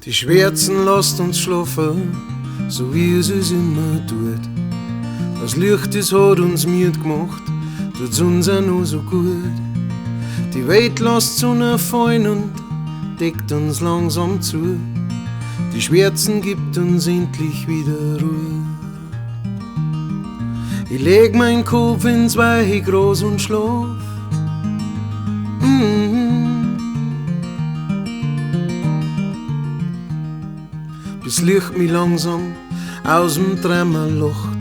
Die Schwärzen lasst uns schlafen, so wie es es immer tut. Das Licht, das hat uns müd gemacht, tut's uns auch noch so gut. Die Welt lasst Sonne fallen und deckt uns langsam zu. Die Schwärzen gibt uns endlich wieder Ruhe. Ich leg mein Kopf ins weiche Gras und schlaf. Bis Licht mich langsam aus dem Träumer lacht.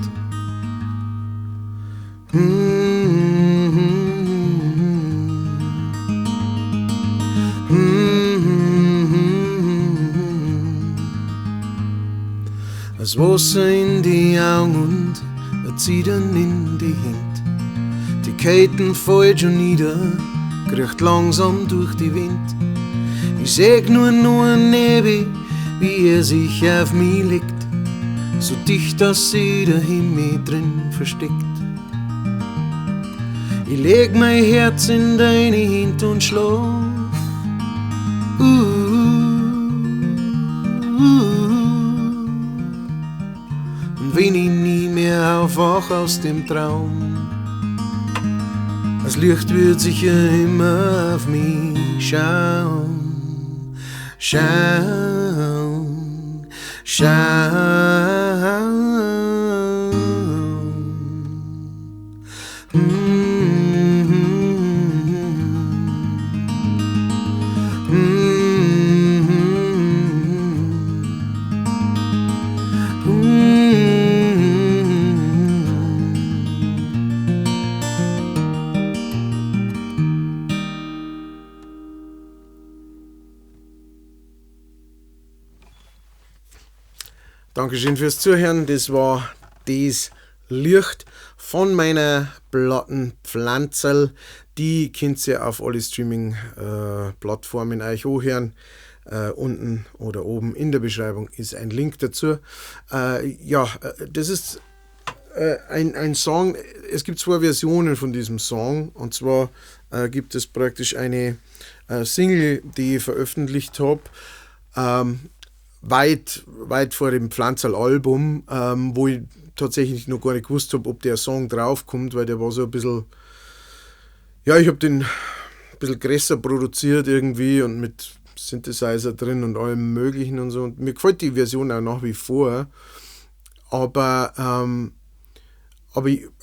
Das Wasser in die Augen und ein Zittern in die Händ. Die Ketten fällt schon nieder, kriecht langsam durch die Wind. Ich seh nur noch einen Nebel, wie er sich auf mich legt, so dicht, dass sich der Himmel drin versteckt. Ich leg mein Herz in deine Hände und schlaf. Und wenn ich nie mehr aufwach aus dem Traum, das Licht wird sicher immer auf mich schauen, schauen, schauen. Dankeschön fürs Zuhören. Das war das Licht von meiner Platten Pflanzerl. Die könnt ihr auf alle Streaming-Plattformen euch anhören. Unten oder oben in der Beschreibung ist ein Link dazu. Das ist ein Song. Es gibt zwei Versionen von diesem Song. Und zwar gibt es praktisch eine Single, die ich veröffentlicht hab. Weit, weit vor dem Pflanzerl-Album, wo ich tatsächlich noch gar nicht gewusst hab, ob der Song draufkommt, weil der war so ein bisschen, ja, ich hab den ein bisschen größer produziert irgendwie und mit Synthesizer drin und allem möglichen und so. Und mir gefällt die Version auch nach wie vor, aber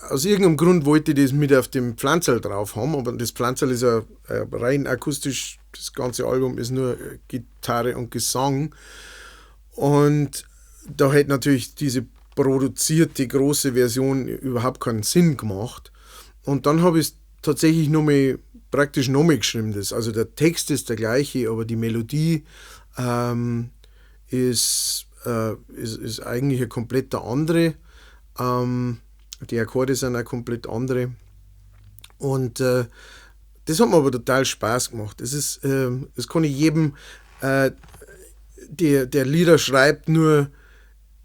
aus irgendeinem Grund wollte ich das mit auf dem Pflanzerl drauf haben, aber das Pflanzerl ist ja rein akustisch, das ganze Album ist nur Gitarre und Gesang. Und da hätte natürlich diese produzierte große Version überhaupt keinen Sinn gemacht. Und dann habe ich's tatsächlich praktisch nochmal geschrieben. Also der Text ist der gleiche, aber die Melodie ist eigentlich eine komplett andere. Die Akkorde sind auch komplett andere. Und das hat mir aber total Spaß gemacht. Das kann ich jedem, der Lieder schreibt, nur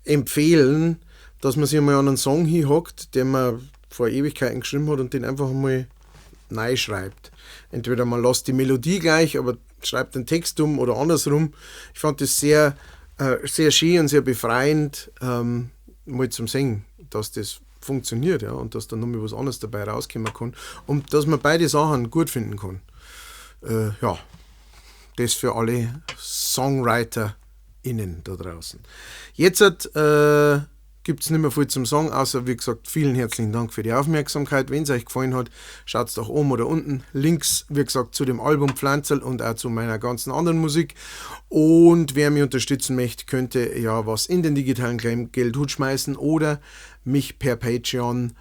empfehlen, dass man sich einmal an einen Song hinhockt, den man vor Ewigkeiten geschrieben hat und den einfach mal neu schreibt. Entweder man lässt die Melodie gleich, aber schreibt den Text um oder andersrum. Ich fand das sehr schön und sehr befreiend, mal zum Singen, dass das funktioniert, ja, und dass dann nochmal was anderes dabei rauskommen kann und dass man beide Sachen gut finden kann. Ja, das für alle SongwriterInnen da draußen. Jetzt gibt's nicht mehr viel zum Sagen, außer wie gesagt, vielen herzlichen Dank für die Aufmerksamkeit. Wenn's euch gefallen hat, schaut's doch oben oder unten. Links, wie gesagt, zu dem Album Pflanzerl und auch zu meiner ganzen anderen Musik. Und wer mich unterstützen möchte, könnte ja was in den digitalen Geldhut schmeißen oder mich per Patreon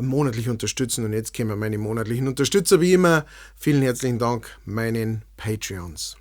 monatlich unterstützen. Und jetzt kommen meine monatlichen Unterstützer wie immer. Vielen herzlichen Dank meinen Patreons.